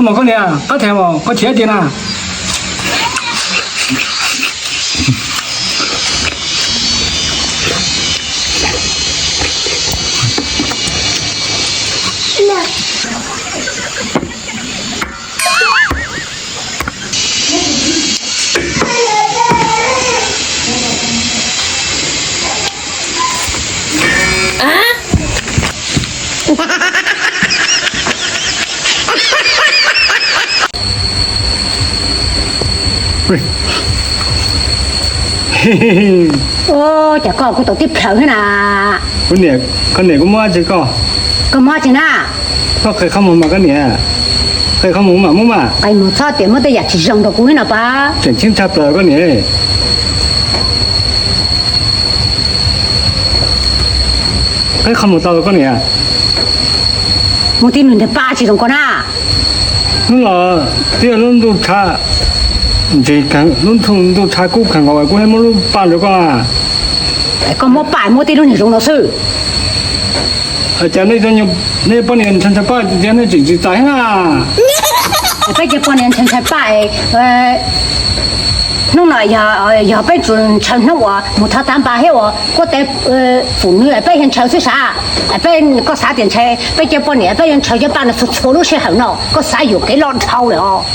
Koj niam, qab them os, koj chim tiag na. Cas koj kuj tau tib plhaws thiab na. Kuv niam, koj niam kuv muab tsi koj. Koj muab tsi na. Koj qhia qhov muag mas koj niam, qhia qhov muag mas muab mas. Qhia muag txhob tias muab tej yam tsis zoo rau kuv thiab no pab. Tseem ceeb tshaj plaws koj niam. Qhia qhov muag tau koj niam. Muaj tib neeg ntawd pab tsis zoo koj na. Hnub los twb yog lub ntuj tshav, ntsis lub ntuj tshav kub kawg nkaus kuv thiaj muab lub paj rau koj. Koj muab paj muab tib lub niag zoo no xwb. Cas nej, nej poj niam ntshai ntshai paj tias nej tseem tsis txais thiab na. Peb cov poj niam ntshai ntshai paj, hnub no yog peb tsuas ntshaw hnub uas mus thov tav npas thiab uas kuaj tes fum nws peb thiaj ntshaw xwb sav. Peb, koj xav tias ntshai peb cov poj niam peb yuav ntshaw cov paj no txhua txhua lub sij hawm no, koj xav yuam kev loj dhau lawm os.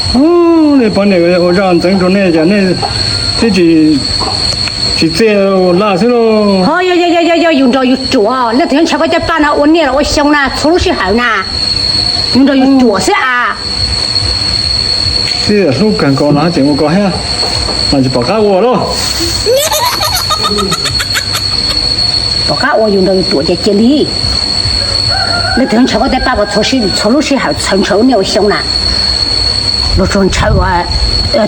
Nej poj niam ua zaj ntxeev rau nej cas nej twb tsis txiaj laj xwb lauj. Ho yog yog yog yog yus nrog yus ruam, leej twg ntshaw koj cov paj no ua niaj los ua xyoo na, txhua lub sij hawm na, yus nrog yus ruam xwb a. Twb hlub kawg nkaus no tseem ua ko thiab, mas tsis pom qab ua lauj. Pom qab ua, yus nrog yus ruam ces cia li. Leej twg ntshaw koj tej paj ko txhua lub sij hawm, txawm ntshaw ua niaj ua xyoo na. Luag tsuas ntshaw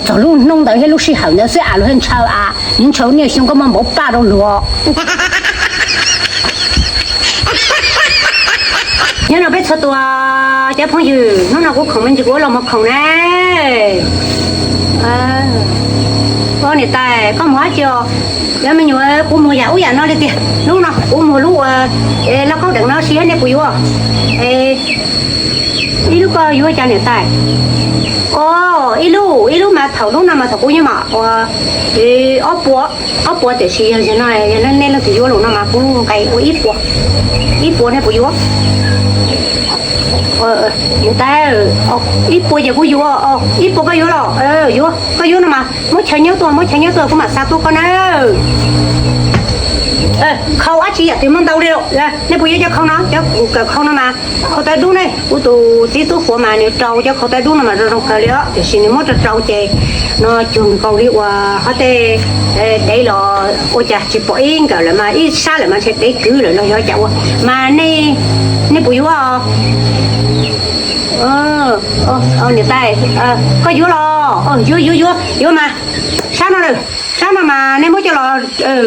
txog lub hnub ntawd thiab lub sij hawm ntawd xwb as luag thiaj ntshaw as, nws ntshaw ua niaj ua xyoo koj muab npaum paj rau luag. Nyob no peb txhua tus cov phooj ywg, hnub no kuv khoom me ntsis kuv los mus khoom na. Niam tais, koj mus dab tsi os? Cov me nyuam, kuv mus yam ub yam no li tiag. Lub no kuv mus lub uas lauj kaub deev no sis nej puas yuav? Ib lub koj yuav cas niam tais? Ib lub, ib lub mas thaum lub no mas thaum kuv nyob mas ua ob puas, ob puas tiam sis yog no, yog nej leej twg yuav los no mas kuv nqe ua ib puas, ib puas nej puas yuav? Niam tais, ib puas ces kuv yuav, ib puas koj yuav los? Yuav, koj yuav no mas muab chaw nyob tuaj, muab chaw nyob tuaj kuv mam xa tuaj koj na. Khau dab tsi yam twg muaj ntau li, nej puas yuav cov khau no, cov kawm khau no mas khau tawv dub ne, kuv tus txiv tub Fuav mas nws rau cov khau tawv dub no mas zoo zoo kawg li os, tiam sis nws muab rau rau ces no cuag nkaus li uas qhov tej dev los ua cas tsis pom ib nkawm lawm mas ib sab lawm mas ntshe dev kwv lawm los yog cas ua. Mas nej, nej puas yuav? Niam tais, koj yuav los? Yuav yuav yuav yuav mas. Sab no lawm, sab no mas nej muab coj los,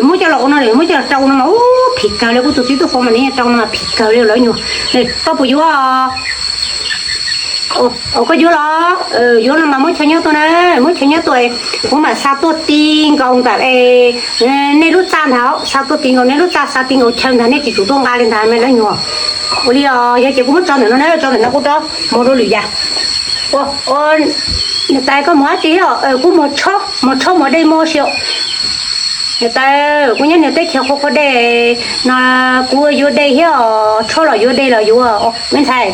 muab coj los ua no, muab coj los rau no mas ub phim kawg li, kuv tus txiv tub Fuav mas nws yeej rau no mas phim kawg li lawv nyuag. Koj puas yuav? Koj yuav los? Yuav no mas muab chaw nyob tuaj na, muab chaw nyob tuaj, kuv mam xa tuaj ti nkaus ntawm nej lub txaj ntag, xa tuaj ti nkaus nej lub txaj, xa ti nkaus chaw ntag, nej tsis tsum tuaj nqa li ntag me lawv nyuag. Ua li os, yog ces kuv muab tso ntawm no na, tso ntawm no kuv rov mus rau lwm yam. Niam tais, koj mus dab tsi os? Kuv mus tshob, mus tshob muag dej muag si. Niam tais, kuv nyob niag teb chaws qhua qhua dej no, kuv yuav dej thiab os, tshob los yuav dej los yuav. Me ntxhais,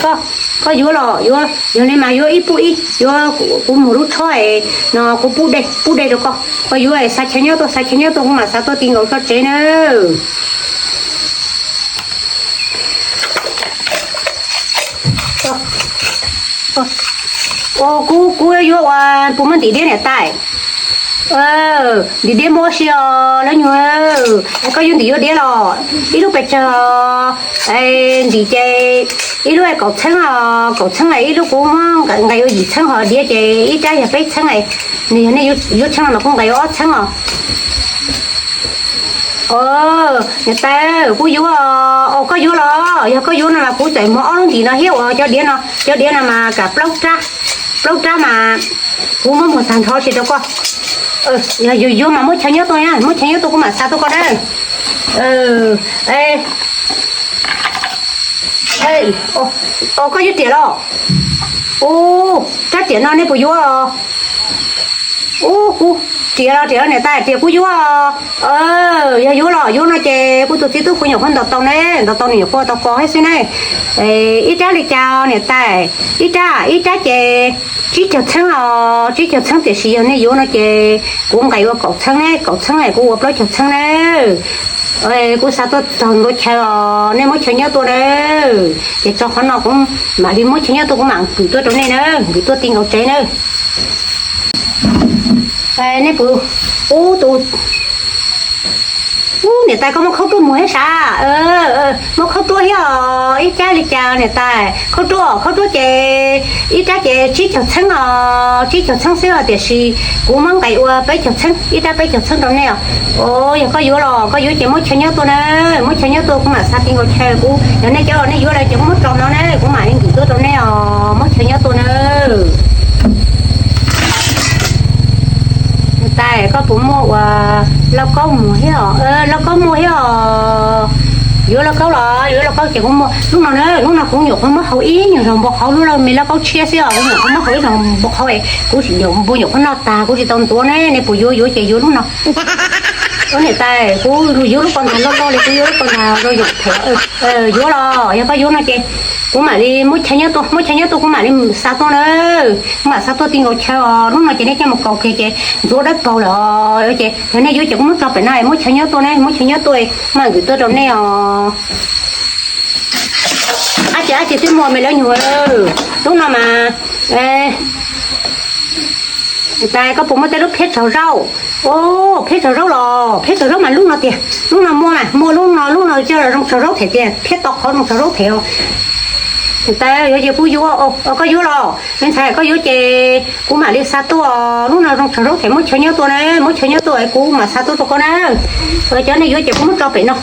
koj yuav los yuav, yog li mas yuav ib pub ib, yuav kuv mus lub tshob no kuv pub dej, pub dej rau koj. Koj yuav xa chaw nyob tuaj, xa chaw nyob tuaj kuv mam xa tuaj ti nkaus koj tsev na. Ua kuv, kuv yuav ua puas muaj ntim diab niam tais? Ntim diab muaj si os lawv nyuag. Koj yuav ntim yuav diab los? Ib lub pes tsawg ntim ces ib lub kaum txheeb, kaum txheeb, ib lub kuv muab nqe ua yim txheeb, ho diab ces ib rab yog peb txheeb. Nws yog nej yuav txheeb no mas kuv nqe ua ob txheeb os. Niam tais, kuv yuav, koj yuav los? Yog koj yuav no mas kuv txawm muag ob lub ntim no thiab uas cov diav no, cov diav no mas kam plaub rab, plaub rab mas kuv muab muag tag nrho si rau koj. Yog yuav mas muab chaw nyob tuaj, muab chaw nyob tuaj kuv mam xa tuaj koj na. Koj yuav riam los? Ub, rab riam no nej puas yuav? Ub, kuv riam los riam niam tais, riam kuv yuav. Yog yuav los yuav no ces kuv tus txiv tub kuv nyuam qhuav ntaus tau ne, ntaus tau nws nyuam qhuav tau kos thiab xwb ne. Ib rab li cas niam tais? Ib rab, ib rab ces tsib caug txheeb os, tsib caug txheeb, tiam sis yog nej yuav no ces kuv nqis ua kaum txheeb ne, kaum txheeb es kuv ua plaub caug txheeb na. Kuv xa tuaj txog ntua chaw os, nej muab chaw nyob tuaj na. Ces tso qhov no kuv mam li muab chaw nyob tuaj, kuv mam nkwm tuaj rau nej na, nkwm tuaj ti nkaus tsev na. Nej puas, ub tus, ub niam tais koj muab khaub ruaj muag thiab sav? Muab khaub ruaj thiab os, ib rab li cas niam tais? Khaub ruaj, khaub ruaj ces ib rab ces tsib caug txheeb os, tsib caug txheeb xwb os, tiam sis kuv muab nqis ua peb caug txheeb, ib rab peb caug txheeb rau nej os. Yog koj yuav los koj yuav ces muab chaw nyob tuaj na, muab chaw nyob tuaj kuv mam xa ti nkaus chaw. Kuv yog nej cov los nej yuav lawm ces kuv muab tso no na, kuv mam li nkwm tuaj rau nej os, muab chaw nyob tuaj na. Niam tais koj puas muaj ua lauj kaub muag thiab os? Lauj kaub muag thiab os. Yuav lauj kaub los yuav lauj kaub ces kuv muaj lub no na, lub no kuv nyuam qhuav muab hau ib nyuag zog npau qhauv, lub me lauj kaub tshiab xwb os, kuv nyuam qhuav muab hau ib zog npau qhauv es kuv nyuam npau nyuam qhuav noj tag kuv tsis tau ntxuav ne, nej puas yuav? Yuav ces yuav lub no. Ua niam tais, kuv yuav lub pov ntag loj loj li, kuv yuav lub pov ntag zoo yoom them. Yuav los yog koj yuav no ces kuv mam li muab chaw nyob tuaj, muab chaw nyob tuaj kuv mam li xa tuaj na. Kuv mam xa tuaj ti nkaus chaw os, lub no ces nej coj mus kaus kiag ces ntxuav dawb paug lawm os. Ces yog nej yuav ces kuv muab tso pem no, muab chaw nyob tuaj ne, muab chaw nyob tuaj, kuv mam nkwm tuaj rau nej os. Ab ces, ab ces twb muaj me lawv nyuag, lub no mas, niam tais koj puas muaj tej lub phiab tsaug zaub? Ub, phiab tsaug zaub los phiab tsaug zaub mas lub no tiag, lub no muaj na, muaj lub no, lub no coj los zoo tsaug zaub them tiag, phiab to qhov zoo tsaug zaub them os. Niam tais yuav ces kuv yuav, koj yuav los me ntxhais koj yuav ces kuv mam li xa tuaj, lub no zoo tsaug zaub them, muab chaw nyob tuaj na, muab chaw nyob tuaj kuv mam xa tuaj rau koj na. Cov nej yuav ces kuv muab tso pem no.